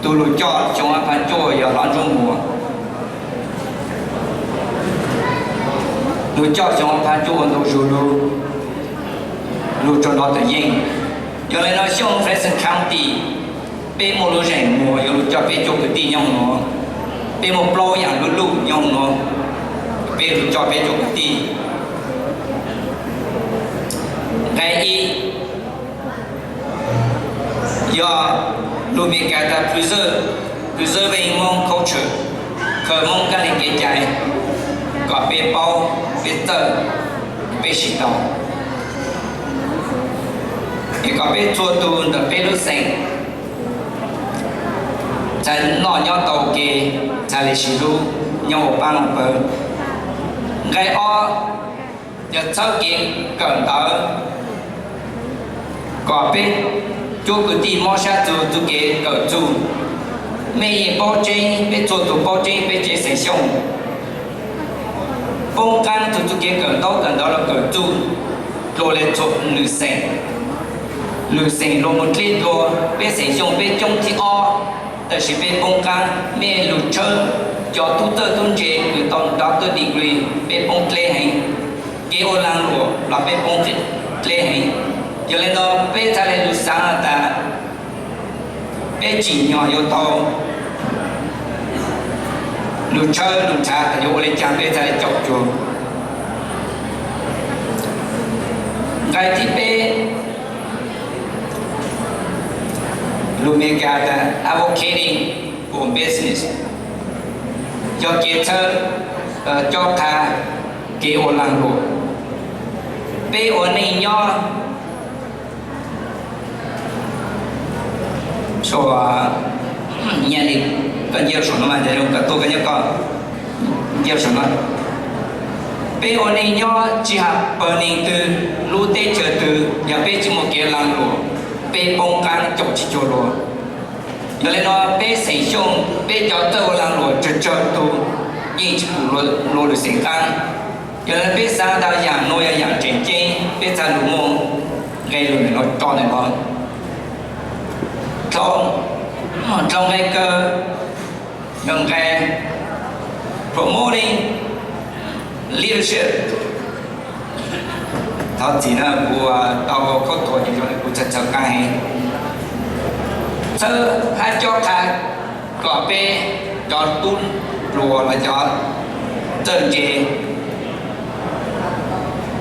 Tus lug coj xyoo ob phav cuaj yog Hlob Ntsuab Muas. Lug coj xyoo ob phav cuaj ua ntu zug lug, lug rua nrov tawm yeej. Yog le nuav xyoo Franklin County, peb muaj lub zeem muag yuav lug coj peb cuab kwv tij nyob nuav. Peb muaj plaub yaam lub luj nyob nuav, peb lug coj peb cuab kwv tij. Nqe ib, yog lug Meskas tas preserve, preserving Hmong culture, khaws Moob kab lig kev cai, kom peb paub, peb txawj, peb sib tau, es kom peb txhua tug ntawm peb lub xeem txhad noj nyob tau ke, txhad le sib hlub, nyob ua paab ua pawg. Nqe ob, yog txhawb kev kawm ntawv, kom peb cuab kwv tij mob sab txug txuj kev kawm txuj. Mej yeej paub tseeb, peb txhua tug paub tseeb peb tsev Xeem Xyooj poob qaab txug txuj kev kawm ntaub kawm ntawv los kawm txuj dlua le txhua lwm xeem. Lwm xeem luag moog dleb dlua, peb Xeem Xyooj peb coob thib ob, tab sis peb poob qaab. Mej lug tshawb cov tub txawj tub ntse kws tau doctor degree, peb poob dleb heev. Kev ua laag luam los peb poob dleb heev. Yog le nuav peb txhad le lug xaav has tas peb tsim nyog yuav tau lug tshawb lug nrhav tas yuav ua le caag peb txhad le caum cuag. Nqe thib peb, lug Meskas tas advocating for business, yog kev txhawb cob qha kev ua laag luam. Peb ua neej nyob, koj nyob saum no mas, koj tuaj koj nyob koj, nyob saum no. Peb ua neej nyob tsi has pawg neeg twg, lub teb chaws twg, yog peb tsi muaj kev laag luam, peb poob qaab caum tsi cuag luag. Yog le nuav peb Xeem Xyooj peb cov txawj ua laag luam tsawg tsawg tug yeej tsi pum luag lwm xeem qaab. Yog le peb xaav tas yaam nuav yog yaam tseem ceeb, peb txhad lug muaj nqe lug ntawm nuav rau ntawm nuav. Dlhau nqe kawg, nqe promoting leadership. Thov txim na, kuv tau khaub thuas ces zoo le kuv txhawj txhawj qaab heev. Txhawb hab cob qha kom peb cov tub hluas los cov txawj ntse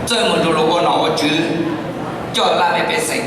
txawj moog nrug luag ua nom ua tswv coj laj peb pej xeem.